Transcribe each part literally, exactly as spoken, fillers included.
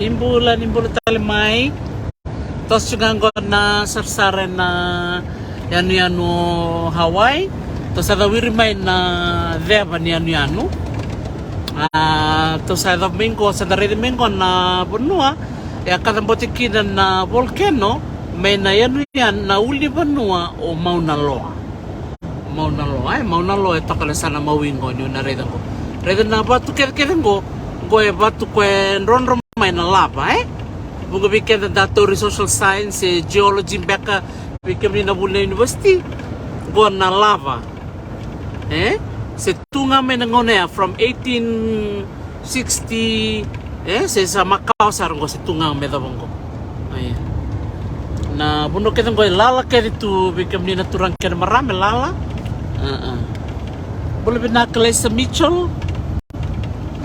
Ni bula, ni bula tale mai. Toso tiko ga qo na sarasara ena yanuyanu o Hawaii. Tou sa cawiri mai na ceva ni yanuyanu. A, tou sa yaco mai qo, sa da raica mai qo na vanua e a kacabote kina na volcano mai na yanuyanu, na ulunivanua o Mauna Loa. Mauna Loa, e, Mauna Loa e toka na yasana mai qo, niu na raica qo. Raica na vatu kecekece qo, qo e vatu ko e drodro mai na lava, e? Vuqa vei keda da tauri social science, e, geology beka, vei kemuni na vuli na university, qo na lava. E? Se tu ga mai na gauna ya from eighteen sixty, e, se sa makawa sara qo, se tu ga me cava qo. Aya. Na vanua kece qo e lala kece tu, vei kemuni na turaga kei na marama, e lala. A, a. Bula vinaka Laisa Mitchell.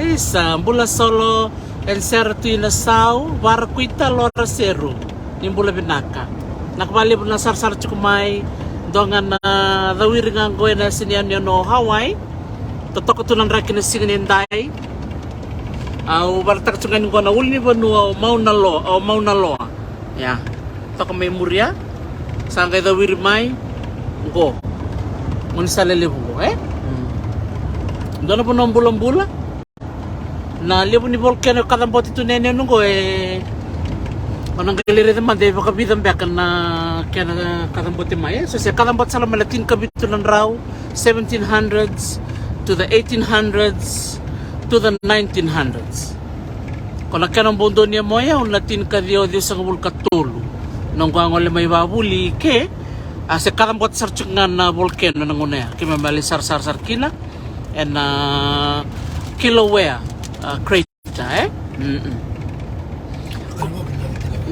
Isa, bula solo, e Sera tu ina sau, Vara Kuita, Lora Seru. Ni bula vinaka. Vinaka vakalevu na sarasara tiko mai. Dua ga na cawiri ga qo ena yasana ni yanuyanu o Hawaii. Totoka tu na draki na siga nidai. Au vakaraitaka tiko ga ni qo na ulunivanua o Mauna Loa, o Mauna Loa. Ia. Toka mai muri ya. Sa qai cawiri mai. Qo. Gaunisala levu qo, e? Mm. Dua na vanua bulabula. Na levu ni volcano e kacabote tu na yanuyanu qo, e, o na qai lai raica mada e vakavica beka na kena kacabote mai, e. So se kacabote sara mai na tinikavitu na drau, seventeen hundreds, to the eighteen hundreds, to the nineteen hundreds. Ko na kena bau donuya mai o au na tinikaciwa ciwasagavulu ka tolu. Noqu a gole mai vavuli i ke, a se kacabote sara tiko ga na volcano na gauna ya. Keimami a lai sarasara sara kina ena Kilauea, a, crater, e? Mm-mm.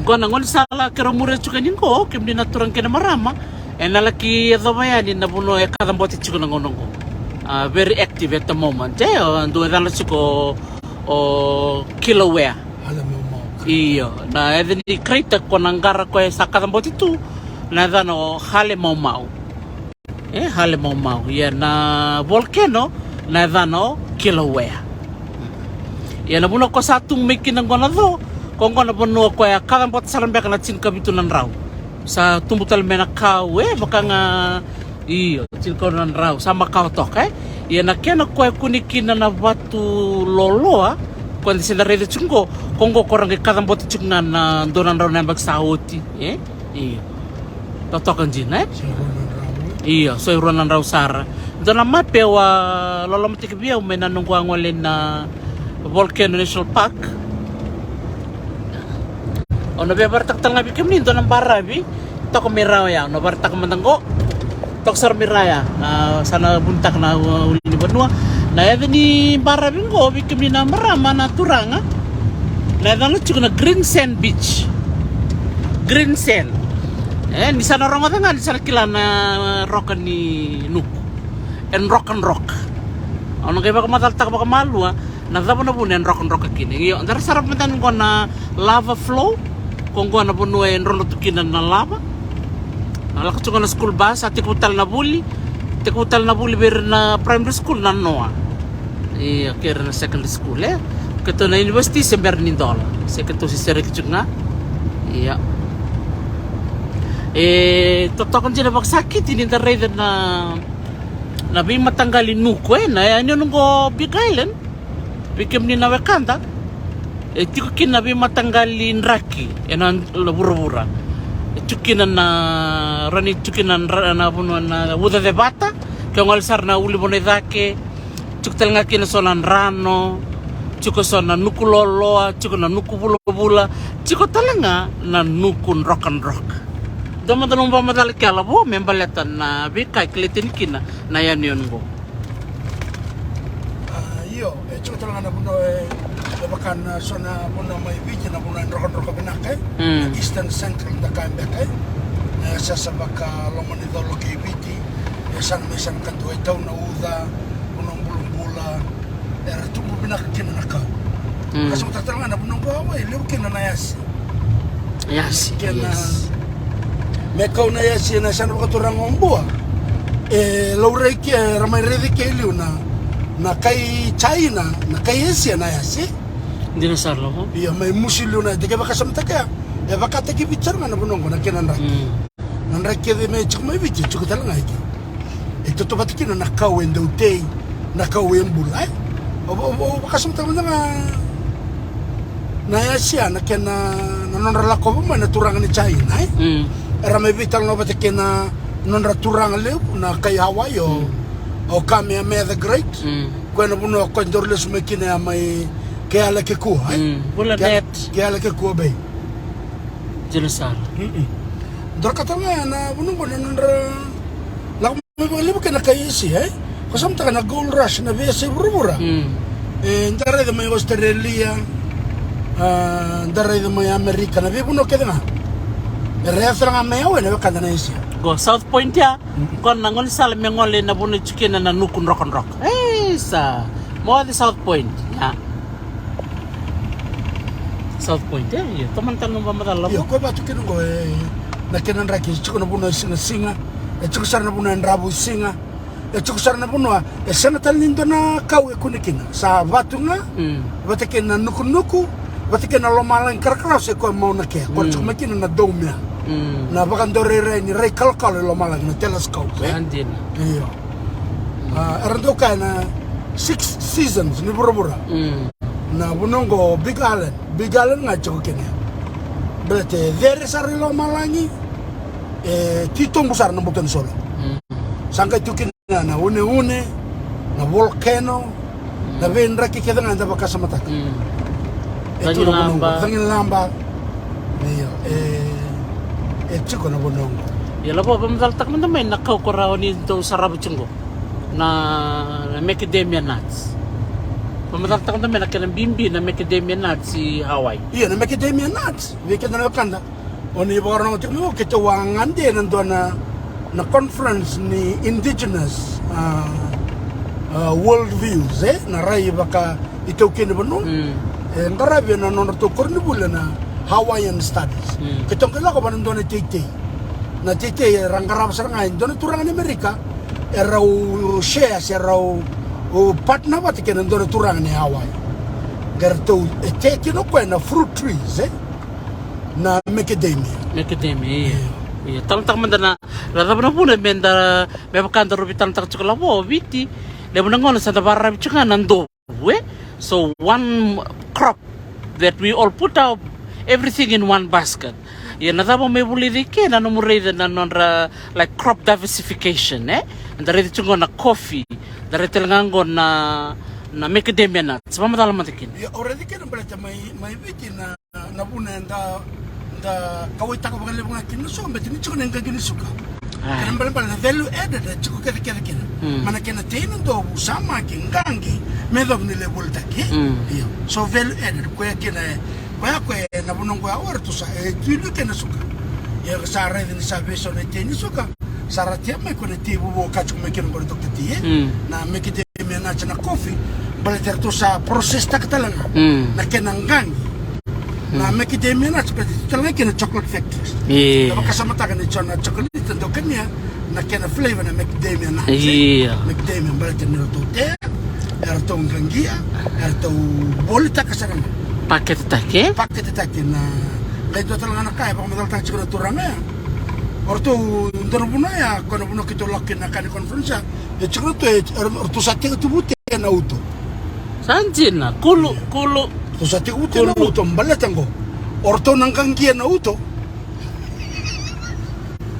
Qo na gaunisala keirau muria tiko yani qo, kemuni na turaga kei na marama, ena laki yacova yani na vanua e kacabote tiko na gauna qo. A, very active at the moment, e? O, dua e yacana tiko o Kilauea. Hale maumau. Io, na yaca ni crater ko na qara ko e sa kacabote tu, na yacana o Hale Maumau. E, Hale Maumau. Ia na volcano na yacana o Kilauea. Ia na vanua ko sa tubu mai kina qo na co, ko qo na vanua ko e a kacabote sara beka na tinikavitu na drau. Sa tubu tale mai na kau, e, vaka ga, io, tinikavitu na drau, sa makawa toka, e. Ia na kena ko e kune kina na vatu loloa, ko eda se da raica tiko qo, ko qo ko ra qai kacabote tiko ga na dua na drau na yabaki sa oti, e. Io. Totoka dina, e? Io, so e rua na drau sara. Dua na mape au a lolomataki vei au mai na noqu a gole na Volcano National Park. Au na via vakaraitaka tale ga vei kemuni dua na baravi. Toka mai ra oya, au na vakaraitaka mada qo. Toka sara mai ra ya, a, sa na vunitaka na, a, ulunivanua. Na yaca ni baravi qo vei kemuni na marama, na turaga, na yacana tiko na Green Sand Beach. Green Sand. E, ni sa na rogoca ga ni sa na kila na roka ni nuku. E drokadroka. Au na qai vakamacalataka vakamalua na cava na vuna e drokadroka kina. Io, da ra sarava mada yani qo na lava flow. Ko qo na vanua e drodro tu kina na lava. Na lako tu qo na school bus, a tekivu tale na vuli. Tekivu tale na vuli vei ira na primary school na noa. Io, kei ira na secondary school, e. Keitou na university se bera ni dola. Se keitou se sereki tu ga. Io. E totoka dina vakasakiti ni da raica na, na veimataqali nuku, e, na yanuyanu qo Big Island. Vei kemuni na wekada, e tiko kina na veimataqali draki ena vuravura. E tiko kina na, rani tiko kina na dra-, na vanua na Ucacevata, ke gole sara na ulunivanua i cake, tiko tale ga kina so na drano, tiko so na nuku loloa, tiko na nuku vulavula, tiko tale ga na nuku drokadroka. Dua mada nomu vakamacala kela vo me baleta na veika e kilai tani kina na yanuyanu qo. A, io, e tiko tale ga na vanua e, e vaka na so na vanua mai Viti, na vanua e drokadroka vinaka, e. Mm. Eastern Central da kaya beka, e. E, sa, sa vaka loma ni colo kei Viti, e, sa na mai sa na kadua e tau na uca, vanua bulabula, era tubu vinaka kina na kau. Mm. Ka sa tale ga na vanua qo, e levu kina na yasi. Yasi, kena, yes. Me kau na yasi ena yasana vakaturaga o Bua. E laurai ke, era mai raici ke i liu na, na kai China, na kai Asia na yasi. Dina sara lavo. Ia mai Musu liu na, de ke vakasamataka ya, e vakataki Viti sara ga na vanua oqo na kena draki. Mm. Na draki kece mai tiko mai Viti e tiko tale ga i ke. E tautauvata kina na kau e dau tei, na kau e bula, e. O, o, o vakasamataka mada ga na Asia na kena, na nodra lakova mai na turaga ni China, e. Mm. Era mai veitalanoa vata kei na nodra turaga levu na kai Hawaii o, mm, o Kamehameha the Great. Mm. Koya na vanua koya daru lesu mai kina ya mai Kealakekua, e? Mm. Vula Kea-, Net. Kealakekua Bay. Jerusalem. Mm-mm. Dua ka tale ga na vanua oqo na nodra lako mai vakalevu kei na kai Asia, e? Ko samataka na gold rush na veiyasai vuravura. Mm. E, da raica mai Australia, a, da raica mai Amerika, na veivanua kece ga. Era yaco tale ga mai Hawaii na wekada na Asia. Qo South Point ya. Ko na gaunisala me gole na vanua e tiko kina na nuku drokadroka. Ei, sa. Mo the South Point. Ya. South Point, e, io. Tomana tale na nomu vakamacala. Io, ko vatu kina qo, e, na kena draki, e tiko na vanua e sigasiga. E tiko sara na vanua e dravuisiga. E tiko sara na vanua e sega tale ni dua na kau e kune kina. Sa vatu ga, mm, vata kei na nukunuku, vata kei na lomalagi karakarawa se koya mau na kea. Koya, mm, tiko mai kina na dome ya. Mm. Na vakadorairai ni rai kalokalo e lomalagi na telescope, e? Sa dina. Io. A, era dau kaya na six seasons ni vuravura. Mm. Na vanua oqo Big Island. Big Island ga e tiko kina. Baleta e cere sara i lomalagi, e titobu sara na buto ni solo. Mm. Sa qai tu kina na uneune, na volcano, na veidraki kece ga eda vakasamataka. Mm. E tu na vanua oqo, cagilaba. Cagilaba. Io, e, e tiko na vanua oqo. Ia, lavo, vakamacalataka mada mai na kau ko rawa ni dau sarava tiko qo. Na, na macadamia nuts. Vakamacalataka mada mai na kena bibi na macadamia nuts i Hawaii. Io, na macadamia nuts, vei keda na wekada. O ni vakarorogo tiko mai, o keitou a gade ena dua na, na conference ni indigenous, a, a, world views, e? Na rai vakaitaukei ni vanua. Mm. E qaravi ena nodratou koronivuli na Hawaiian Studies. Mm. Keitou qai lako vua na dua na teitei. Na teitei era qarava sara ga e dua na turaga ni Amerika, e rau share, se rau partner vata kei na dua na turaga ni Hawaii. Qai ratou, e tei kina o koya na fruit trees, e? Na macadamia. Macadamia, io. Io. Io, talanoataka mada na, na cava na vuna me da, me vaka daru veitalanoataka tiko, lavo, o Viti. Levu na gauna sa da vakararavi tiko ga na dovu, e? So one crop that we all put our everything in one basket. Ia na cava me vulica i ke na nomu raica na nodra, like, crop diversification, e? Da raica tiko qo na coffee, da raica tale ga qo na, na macadamia nuts. Vakamacala mada kina. Ia, au raica kina baleta mai, mai Viti na na vuna eda, da kauwaitaka vakalevu ga kina na suka, baleta ni tiko na iqaqi ni suka. Ai. Kena ibalebale na value added e tiko kecekece kina. Mm. Mai na kena tei na dovu, samaki, qaqi, me yacova ni lai volitaki. Mm. Io. So value added, koya kina, koya, koya na vanua qo ya o ratou sa, e tu i liu kina na suka. Ia sa raica ni sa veisau na tei ni suka. Sa ra tea mai ko na tei vovou ka tiko mai kina qori, Doctor T, e? Mm. Na macadamia nuts, na coffee, baleta eratou sa process taka tale ga. Mm. Na kena qaqi. Na macadamia nuts, baleta tu tale ga kina chocolate factories. Io. Na vakasamataka ni so na chocolate dau kania, na kena flavor na macadamia nuts, e? Io. Macadamia, baleta ni ratou tea, eratou qaqia, eratou volitaka sara ga. Paketetaki, e? Paketetaki na, qai dua tale ga na ka e vakamacalataka tiko na turaga ya. O ratou dua na vanua ya, ko na vanua keitou lako kina na ka ni conference ya. E tiko ratou, e, ratou sa tekivu tea na uto. Sa dina, kulu, io, kulu. Ratou sa tekivu tea na uto, baleta qo. O ratou na qaqia na uto.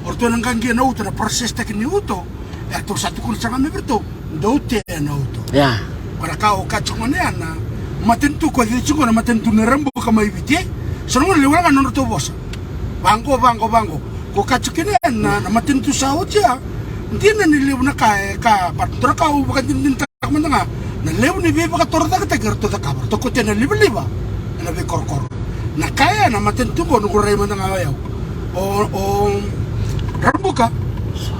O ratou na qaqia na uto, na process taki ni uto. Eratou sa tukuna sara ga mai vei ratou, dou tea na uto. Ia. Ko na ka au kaya tiko gona ya na matanitu, ko cici tiko na matanitu ni Rabuka mai Viti. So na gauna levu ga na nodratou vosa. Vaqo, vaqo, vaqo. Ko kaya tiko kina ya na, na matanitu sa oti ya. Dina ni levu na ka e ka, but dua na ka au vakadinadinataka mada ga, na levu ni veivakatorocaketaki eratou cakava, eratou kauta na livaliva ena veikorokoro. Na ka ya na matanitu qo, noqu rai mada ga o yau, o, o Rabuka,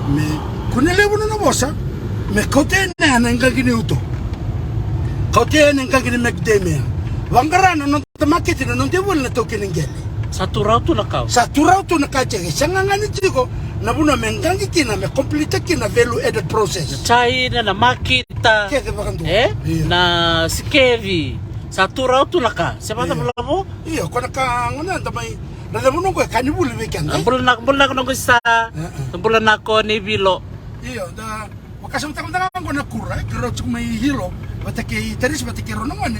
me kune levu na nona vosa, me kauta yani na iqaqi ni uto, kauta yani na iqaqi ni macadamia. Vaqara na noda maketi, na noda ivoli na taukei ni qele. Sa tu rawa tu na ka. Sa tu rawa tu na ka, e sega ga ni tiko na vanua me qaqi kina, me complete kina value added process. Na China, na makita, kece vakadua. E? Io. Na sikevi. Sa tu rawa tu na ka se vata. Io. Bula vo. Io, ko na ka gona da mai. Na cava noqu e ka ni vuli vei keda. Bula na, bula na noqu sa. Bula na ko ni vilo. Io, da. Vakasamataka mada ga qo na kura, e, keirau tiko mai Hilo vata kei Tarisi vata kei rau na gone.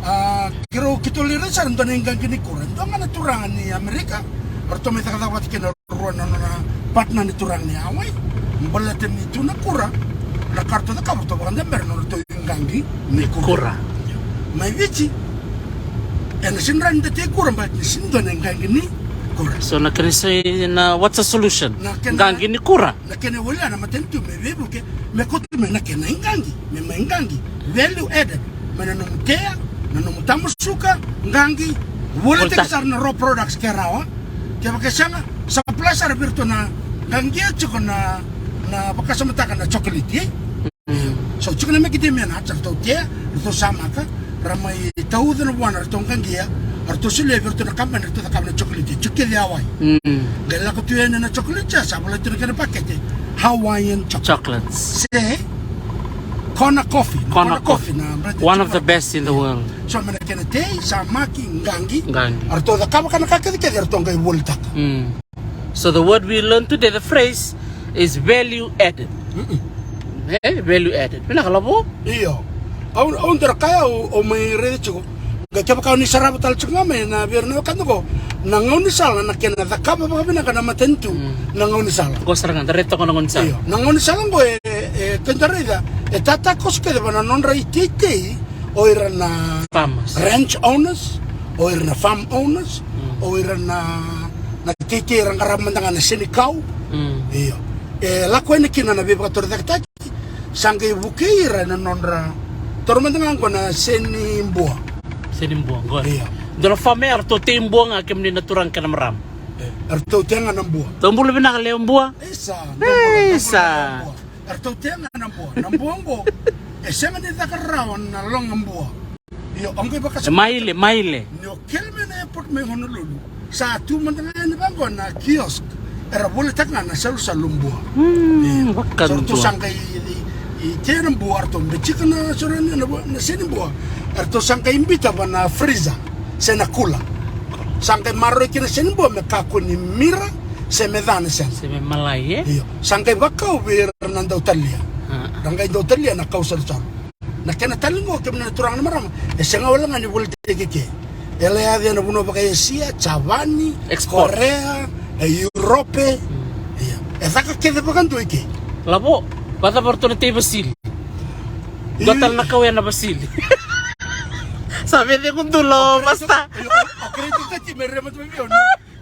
A, keirau keitou lai raica sara dua na iqaqi ni kura. Dua ga na turaga ni Amerika, ratou mai cakacaka vata kei na rua na nona partner ni turaga ni Hawaii. Baleta ni tu na kura, na ka ratou cakava, ratou vakadabera na nodratou iqaqi ni kura. Mai Viti, ena sega ni rawa ni da tei kura baleta ni sega ni dua na iqaqi ni kura. So na kena isau na what's a solution? Na kena iqaqi ni kura. Na kena iwali na matanitu me veivuke, me kauta mai na kena iqaqi, me mai iqaqi. Value added, mai na nomu tea, na nomu tamasuka, iqaqi, volitaki sara na raw products ke rawa. Kevaka e sega, supply sara vei iratou na iqaqi e tiko na, na vakasamataka na chocolate, e? So tiko na macadamia nuts, ratou tea, ratou samaka, ra mai tauca na vuana, ratou qaqia, ratou solia vei iratou na kabani, ratou cakava na chocolate, tiko kece Hawaii. Qai lako tu yani na chocolate, sa volai tu na kena pakete, Hawaiian chocolate. Se Kona Coffee, na Kona Coffee, na brand. One of the best in the world. So me na kena tei, samaki, qaqi. Qaqi. Ratou cakava ka na ka kecekece, ratou qai volitaka. So the word we learned today, the phrase, is value added. E, value added. Vinaka Lavo? Io. Au, au dara kaya, au, au mai raica tiko. Qai kevaka o ni sarava tale tiko ga mai na vei ira na wekada qo. Na gaunisala, na kena cakava vakavinaka na matanitu. Na gaunisala. Qo sara ga, da raica toka na gaunisala. Io. Na gaunisala qo e, e, keda raica, e tatakoso kece va na nodra iteitei, o ira na farmers, ranch owners, o ira na farm owners, o ira na, na teitei era qarava mada ga na senikau. Io. E lako yani kina na veivakatorocaketaki, sa qai vukei ira ena nodra, taura mada ga qo na senibua. Senibua qo. Io. Dua na farm e, eratou tei bua ga kemuni na turaga kei na marama. E, eratou tei ga na bua. Tou bula vinaka lewe bua. Isa, tou bula, tou bula lewe bua. Eratou tei ga na bua. Na bua oqo e sega ni caka rawa na loga bua. Io, au qai vakasamataka. Maile, maile. Ni o kele mai na airport mai Honolulu, sa tu mada ga yani vaqo na kiosk, era volitaka ga na salusalu bua. Io. So ratou sa qai, i, i, tei na bua, ratou bitika na, so na, na, na senibua. Eratou sa qai biuta va na freezer se na kula. Sa qai maroroi kina na senibua me kakua ni mira se me ca na sena. Se me malai, e? Io. Sa qai vakau vei ira na dautalia. Ra qai dautalia na kau salusalu. Na kena tali qo kemuni na turaga na marama, e sega wale ga ni volitaki ke. E lai yaco ena vanua vaka-Esia, Japani, Korea, e Europe. Io. E caka kece vakadua i ke. Lavo, vacava ratou na tei vasili? Dua tale na kau ena vasili. Sa vecegu dula o masta. Io, o, o kerei tu tati me rema tu me vio ni.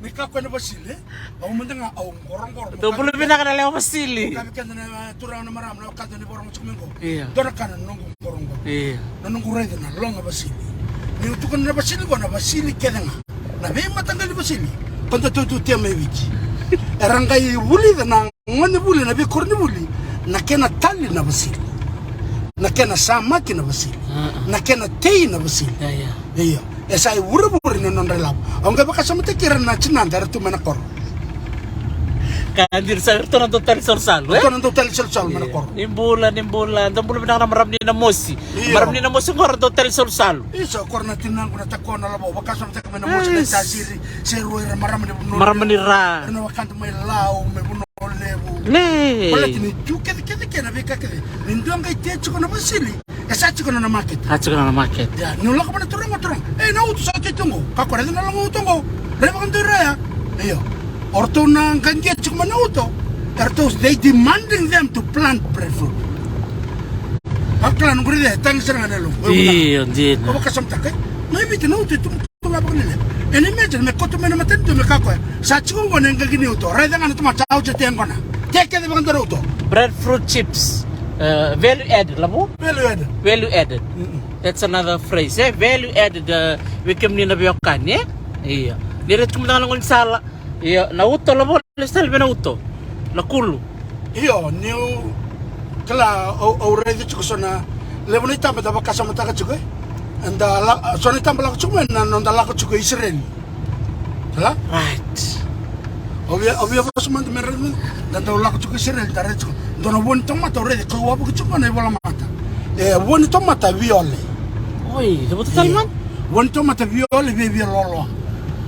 Ni kakua ena vasili, e? Au mada ga au qoroqoro. Tou bula vinaka na lewe vasili. Ka vei keda na turaga na marama na wekada ni vakarogo tiko mai qo. Io. Dua na ka na noqu qoroqoro. Io. Na noqu raica na loga vasili. Niu tukuna na vasili qo na vasili kece ga. Na veimataqali vasili. Ko da tou tu tea mai Viti. Era qai vulica na gone vuli, na veikoronivuli, na kena tali na vasili, na kena samaki na vasili, na kena tei na vasili. Io. E sa ivurevure na nodra ilavo. Au qai vakasamataki ira na tinada era tu mai na koro. Ka dina sa iratou na dau tali salusalu, e? Iratou na dau tali salusalu mai na koro. Ni bula, ni bula, dou bula vinaka na marama ni Namosi. Io. Marama ni Namosi qo ra dau tali salusalu. Isa, o koya na tinaqu na takona Lavo, vakasamataka mai Namosi na tasiri, se rua ira marama ni vanua. Marama ni ra. Ira na wekada mai Lau, mai Vanua Levu. Le. Baleta ni tu kece, kece, kece na veika kece. Ni dua qai tea tiko na vasili, e sa tiko na, na market. Sa tiko na, na market. Ia, niu lako mai na turaga, turaga. E, na uto sa tei tu qo. Kakua, raica na loga uto qo. Rai vakadua ira ya. Io. O ratou na qaqia tiko mai na uto. Eratou, they demanding them to plant breadfruit. Vakila noqu raica, e tagi sara ga na yaloqu. Io, dina. Au vakasamataka, e? Mai Viti na uto e tu, tu ga vakaleleka. And imagine, me koto mai na matanitu me kaya o koya, sa tiko qo na iqaqi ni uto. Raica ga na tamata, sa oti e tea qo na. Tea kece vakadua na uto. Breadfruit chips. Uh, value added, Lavo? Value added. Value added. That's another phrase, e? Value added, uh, vei kemuni na veiwekani, e? Io. Ni raica tiko mada ga na gaunisala. Io, na uto, Lavo, lesu tale vei na uto. Na kulu. Io, niu kila, au, au raica tiko so na levu na itaba da vakasamataka tiko, e. Eda la, so na itaba lako tiko mai na noda lako tiko i Isireli. Kila? Right. Au via, au via vosa mada me raica, da dau lako tiko i Isireli, da raica tiko. Dua na vua ni tamata au raica, kau wavoki tiko na ivolamata. E, vua ni tamata viole. Oi, cavuta tale mada. Io. Vua na tamata via ole, via, via loaloa.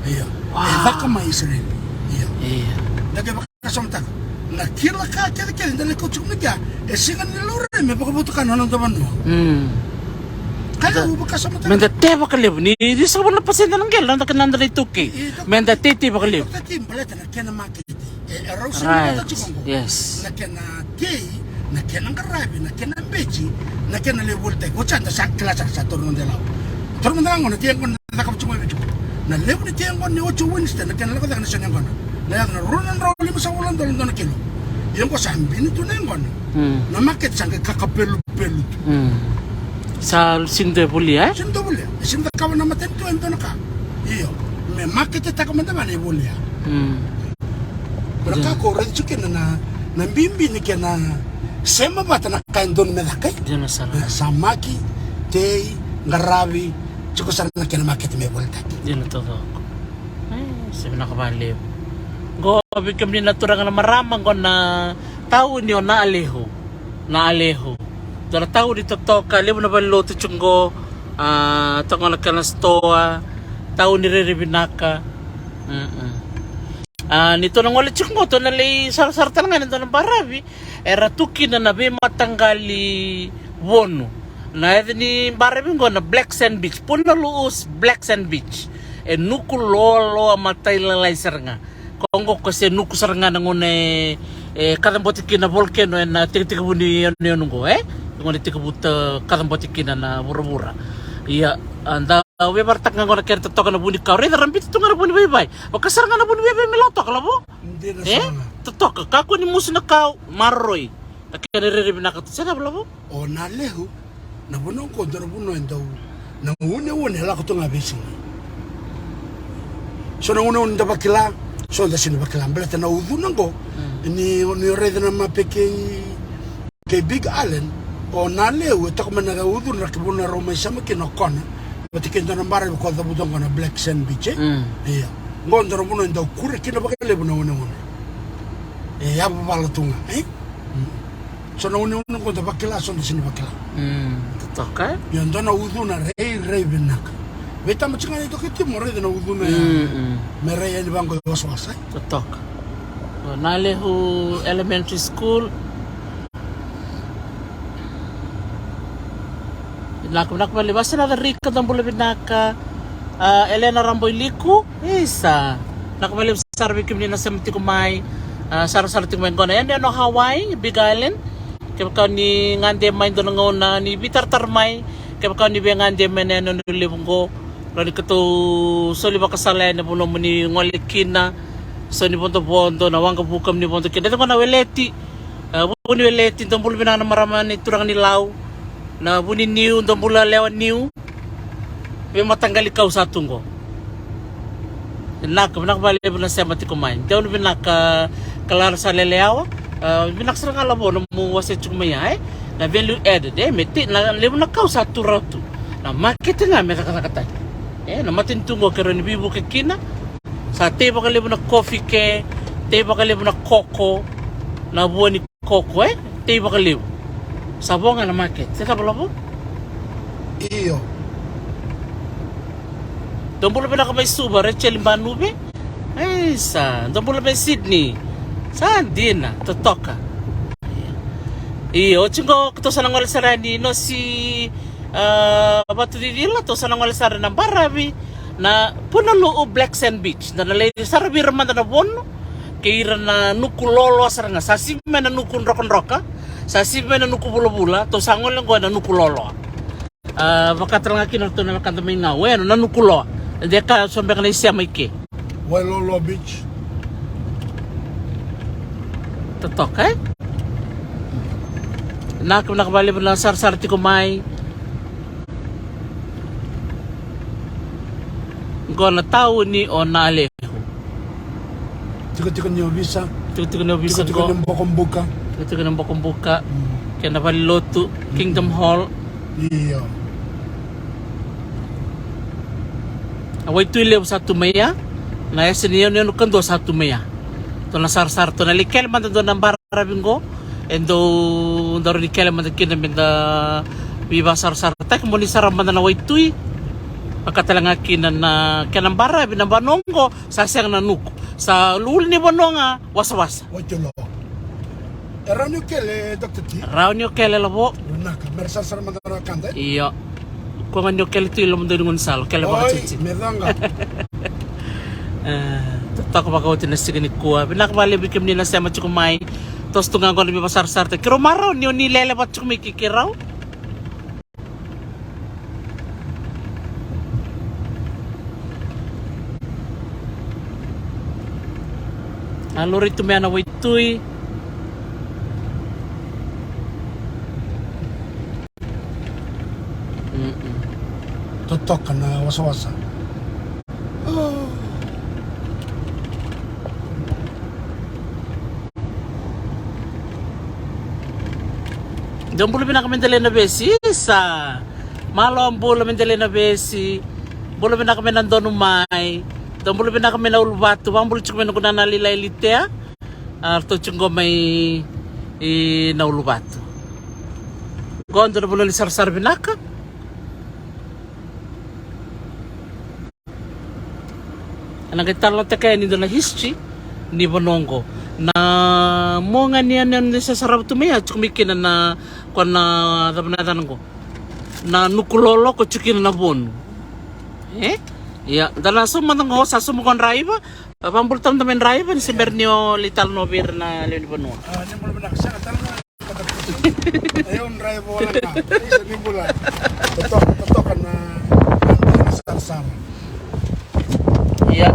Io. Wow. E caka mai Isireli. Io. Io. Da qai vakasamataka na kila ka kecekece da lai kauta tiko mai kea, e sega ni laurai me vakavotukana na noda vanua. Mm. Ka da, au vakasamataka. Me da tei vakalevu, ni, ni sega vua na pasede na qele, na noda, na noda iTaukei. Io. Me da teitei vakalevu. Io, da tei baleta na kena makete. E, e rau sega ni mata tiko qo. Right. Yes. Na kena tei, na kena qaravi, na kena beji, na kena lai volitaki. Oti ya da sa kila sara, sa taura noda ilavo. Taura mada ga qo na tei yaqona na cakava tiko mai Viti qo. Na levu ni tei yaqona ni oti o Wednesday, na kena lako cake na siga ni yaqona. Na yaco na rua na drau limasagavulu na dola dua na kilo. Ia qo sa bini tu na yaqona. Mm. Na makete sa qai kakapelupelu tu. Mm. Sa sega ni dua e volia, e? Sega ni dua e volia. E sega ni cakava na matanitu e dua na ka. Io. Me maketetaka mada ga na ivolia. Mm. Ko na ka ko raica tiko kina na, na bibi ni kena sema vata na ka e dodonu me caka, e? Dina sara. Na samaki, tei, qaravi, tiko sara na kena makete me volitaki. Dina taucoko. E, se vinaka vakalevu. Qo vei kemuni na turaga na marama, qo na tauni o Nalehu. Nalehu. Dua na tauni totoka, levu na valenilotu tiko qo, a, toka na kena sitoa, tauni rairai vinaka. Mm-mm. A, ni tou na gole tiko qo, tou na lai sarasara tale ga ena dua na baravi, era tu kina na veimataqali vonu. Na yaca ni baravi qo na Black Sand Beach, Punalu'u Black Sand Beach. E nuku loaloa matailalai sara ga. Ko qo ko se nuku sara ga na gauna e, e kacabote kina na volcano ena tekitekivu ni yanuyanu qo, e? Gauna e tekivu ta kacabote kina na vuravura. Ia, a, da veivarataka ga qo na kena totoka na vunikau. Raica ra biuta tu ga na vunivaivai. Vaka sara ga na vunivaivai me lako toka, lavo? Dina sara ga. E? Totoka. Kakua ni musu na kau, maroroi. Na kena rairai vinaka tu. Se cava, lavo? O Nalehu, na vanua qo dua na vanua e dau, na uneune e lako tu ga veisiga. So na uneune da vakila, so da sega ni vakila. Baleta na ucuna qo, mm, ni, ni o raica na mape kei, kei Big Island, o Nalehu e toka mai na ucuna, ra ki vanua rau mai sema kina o Kona. Vata kei dua na baravi ko cavuta qo na Black Sand Beach, e? Mm. Ia. Qo dua na vanua e dau kure kina vakalevu na uneune. E yavavala tu ga, e? Mm. So na uneune qo da vakila, so da sega ni vakila. Mm, totoka. Ia dua na ucuna rairai vinaka. Vei tama tiko ga na iTaukei, mo raica na ucuna ya. Mm, mm. Me rai yani vaqo e wasawasa, e? Totoka. O Nalehu Elementary School. Vinaka, vinaka vakalevu. Vasa na Rika, dou bula vinaka. A, Elena Raboiliku. Isa. Vinaka vakalevu sara vei kemuni na sema tiko mai. A, sarasara tiko mai qo na yanuyanu o Hawaii, Big Island. Kevaka ni gade mai dua na gauna ni veitaratara mai. Kevaka ni veigade mai na yanuyanu levu qo. Rawa ni keitou soli vakasala yani na vanua mo ni gole kina. So ni vodovodo, na waqavuka mo ni vodo kina. Raica qo na weleti. A, vuniweleti, dou bula vinaka na marama ni turaga ni Lau. Na vuniniu, dou bula lewe niu. Veimataqali kau sa tu qo. Vinaka, vinaka vakalevu na sema tiko mai. Dou ni vinaka, Kalara sa lelewa. A, vinaka sara ga, lavo, na nomu wasea tiko mai ya, e? Na value added, e? Me tei, na levu na kau sa tu rawa tu. Na makete ga me cakacakataki. E, na matanitu qo ke rawa ni veivuke kina. Sa tei vakalevu na kofi ke, tei vakalevu na koko, na vua ni koko, e? Tei vakalevu. Sa vo ga na makete, se cava, lavo? Io. Dou bula vinaka mai Suva, Rachel Banuve. Isa, dou bula mai Sydney. Sa dina, totoka. Io, oti qo keitou sa na gole sara yani nosi, a, vatu cicila, tou sa na gole sara na baravi. Na Punalu'u Black Sand Beach, da na lai saravi ira mada na vonu, kei ira na nuku loaloa sara ga, sa sivi mai na nuku drokadroka, sa sivi mai na nuku vulavula, tou sa gole qo ena nuku loaloa. A, vaka tale ga kina ratou na wekada mai Gau, e, na nuku loa. De ka so beka na isema i ke. Wailoaloa Beach. Totoka, e? Vinaka, vinaka vakalevu na sarasara tiko mai. Qo na tauni o Nalehu. Tikotiko ni ovisa. Tikotiko ni ovisa. Tikotiko ni bokobuka. Tikotiko ni bokobuka. Mm. Kei na valenilotu, mm, Kingdom Hall. Io. A waitui levu sa tu mai ya. Na yasa ni yanuyanu kadua sa tu mai ya. Tou na sarasara, tou na lai kele mada dua na bara ravi qo, e dau, dau rawa ni kele mada kina me da Veivasarasarataki, mo ni sarava mada na waitui. Vaka tale ga kina na kena baravi na vanua oqo, sa sega na nuku. Sa ulu ni vanua ga, wasawasa. Waitui lo. E rawa ni o kele, Doctor T? Rawa ni o kele, lavo. Vinaka, me ra sarasara mada na wekada, e? Io. Ko ga ni o kele tu i loma dua ni gaunisala, o kele vakacicini. Me caka. E, totoka vakaoti na siga nikua. Vinaka vakalevu vei kemuni na sema tiko mai. Toso tu ga qo na veivasarasarataki. Keirau marau ni o ni lele vata tiko mai kei keirau. A lori tu mai na waitui. Mm-mm. Totoka na wasawasa. Dou bula vinaka mai Delainavesi, isa. Malo bula mai Delainavesi. Bula vinaka mai Nadonumai. Dou bula vinaka mai Nauluvatu. Vakabula tiko mai na noqu nana lailai Litea. A ratou tiko qo mai i Nauluvatu. Qo dua na vanua ni sarasara vinaka. Ena qai talanoataka yani dua na history ni vanua oqo. Na mua ga ni yanuyanu ni sa sarava tu mai ya, tiko mai kina na, ko na cava na yacana oqo, na nuku lolo ko tiko kina na vonu. E? Ia, da na sauma mada oqo, sa sauma oqo draiva. Vakabula tale mada mai draiva ni se bera ni o lai talanoa vei ira na lewe ni vanua. A, ni bula vinaka, sega tale ga. E, o draiva wale ga. Isa, ni bula. Totoka, totoka na, na sarasara. Ia.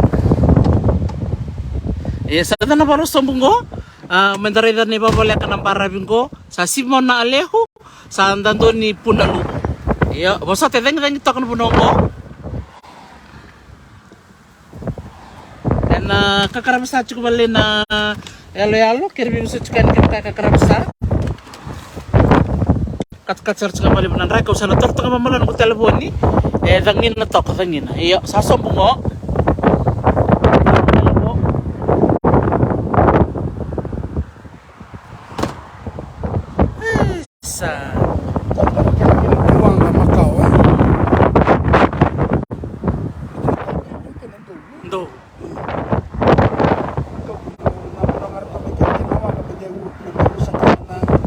Ia, sa da na valo sobu qo. A, me da raica na ivavoleka na baravi qo. Sa sivi mai na Alehu. Sa dau dua ni Punaluvu. Ia, vosota, e cagicagi toka na vanua qo. Ena kakarava sa tiko vale na yaloyalo, kere vei vosota tiko yani kevaka e kakarava sa. Katakata sara tiko vale na draki, au sa na toka toka vamalo na noqu talevoni. E cagina toka, cagina. Io, sa sobu qo. Sa. Dou.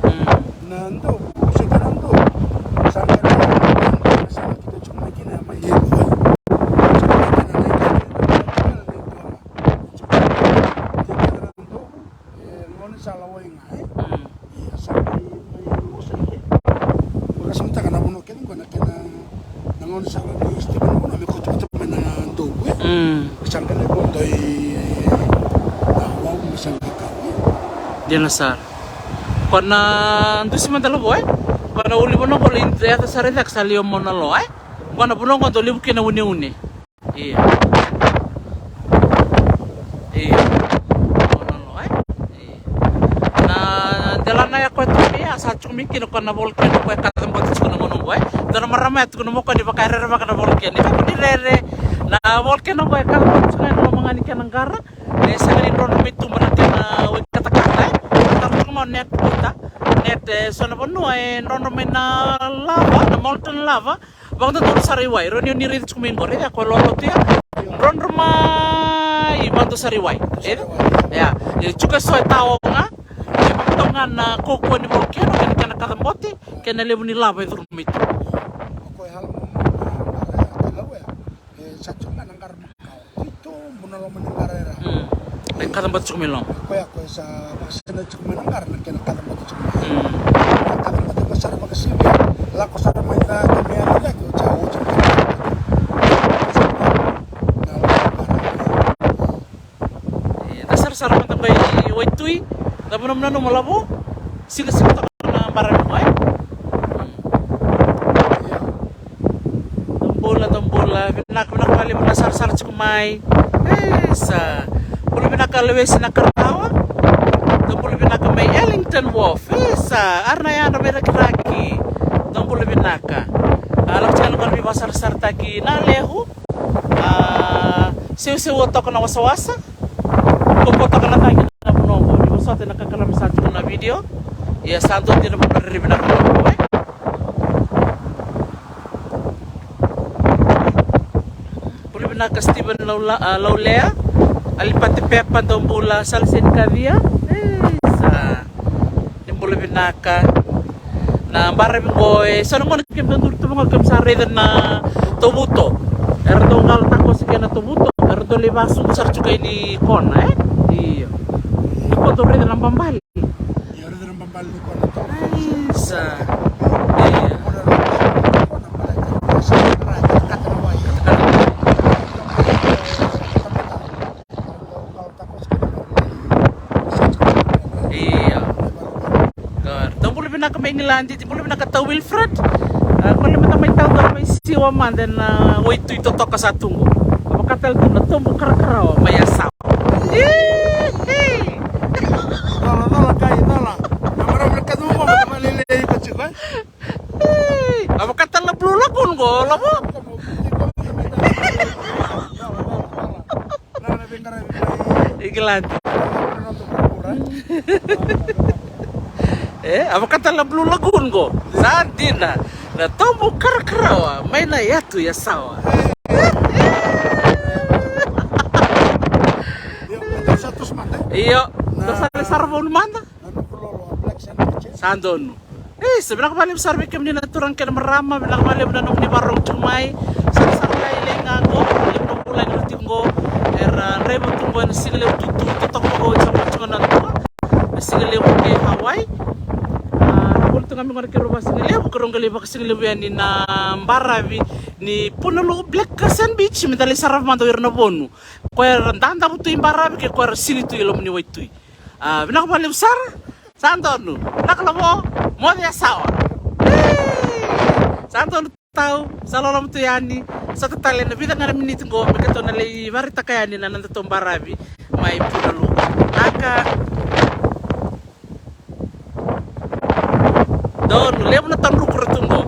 Mm. E, gaunisala wai ga, e? Mm. Ia, sa mai, mai vosa i ke. Vakasamataka na vanua kece qo na kena, na gaunisala ni Stephen na vanua me kauta mai na Dou, e? Mm. Sa qai lai vodo i, e, na wau me sa qai kau, e? Dina sara. Ko na dusi mada lavo, e? Ko na ulu ni vanua qo lai yaco sara i cake sa lai o Mauna Loa, e? Ko na vanua qo dau levu kina uneune. Io. Io. Ono, e? Io. Na delana ya koya tu mai ya sa tiko mai kina koya na volcano koya e kacabote tiko na gauna oqo, e? Dua na marama ya tukuna mai o koya ni vaka e rerevaka na volcano. Ni vaka ni rere na volcano koya e kacabote tiko na loma ga ni kena qara. E sega ni drodro mai tuba na kena wai katakata, e? Taro tiko mai o Ned Porter. Ned, e, so na vanua e drodro mai na lava, na molten lava. Vakadodonu sara i wai, rawa ni o ni raica tiko mai qo, raica koya loloto ya. Drodro mai, vakadodonu sara i wai. E? Ia, e tiko eso e tao ga. E vakadodonu ga na kaukaua ni volcano, kena, kena kacabote, kena levu ni lava e curu mai tu. Koya e hala mai na qara ya, Kilauea. E sa tiko ga na qara. Keitou bau na loma ni qara era. Mm. Na kacabote tiko mai loma. Koya, koya sa vakasena tiko mai na qara na kena kacabote tiko mai. Mm. Na kacabote mai sara vakasivia. Lako sara mai na kena yalo cake, o sa oti na kacabote. Na loma ni qara. E, da sarasara mada mai waitui. Da vanua nanuma lavo. Sigasiga toka na baravi mai. Mm. Ia. Dou bula, dou bula, vinaka, vinaka vakalevu na sarasara tiko mai. E, sa. Bula vinaka Lewesi Nakarawa. Dou bula vinaka mai Ellington Wharf. E, sa. Ara na yadra mai Rakiraki. Dou bula vinaka. A, lako tiko na qara veivasarasarataki na Alehu. A, seuseua toka na wasawasa. Ko toka na tagi na vanua oqo. Ni vosota na kakarava sa tiko na video. Ia sa dua dina mo na rairai vinaka na vanua oqo, e. vinaka Steven Laula-, a, Laulea. Alipate Pepa, dou bula. Saliseni Kacia. Isa. Ni bula vinaka. Na baravi qo e so na gauna keimami dau duri tu vaqo keimami sa raica na tovuto. Era dau qalo takosi kei na tovuto. Era dau lai vasucu sara tiko i ni kona, e? Io. Ni ko dau raica na babali. Isa. Io. Ia. Dou bula vinaka mai Igiladi, dou bula vinaka tau Wilfred. A, ko le mada mai tau dau mai siwa mada na waitui totoka sa tu qo. A vaka tale tu na tobu karakarawa mai Yasawa. Ii. Cola, cola, kai, cola. Na marau na kadu qo, mada mai lelei iko tiko, e? Ii. A vaka tale na Blue Lagoon qo, lavo. Igiladi. E, a vaka tale na Blue Lagoon qo. Sa dina. Na tobu karakarawa mai na yatu Yasawa. Io, dou sa lai sara vou mada. Sa donu. E, sa vinaka vakalevu sara vei kemuni na turaga kei na marama, vinaka vakalevu na nomuni vakarorogo tiko mai. Sa, sa lai, lai ga qo, levu na vula e duri tiko qo. Era draiva tu qo ena siga levu tutu, totoka qo, sa mai tiko na dua. Na siga levu kei Hawaii. A, vuli tu ga mai qo na keirau vakasigalevu, keirau qai lai vakasigalevu yani na baravi ni Punaluu Black Sand Beach, meda lai sarava mada o ira na vonu. Ko era dadavu tu i baravi, kei ko era sili tu i loma ni waitui. A, vinaka vakalevu sara. Sa donu, vinaka lavo, moce Yasawa. Sa donu tau, sa loloma tu yani, sa tatale na vica ga na miniti qo, me keitou na lai vakaraitaka yani na nodatou baravi mai Punaluu. Naka. Donu, levu na tadruku ra tu qo.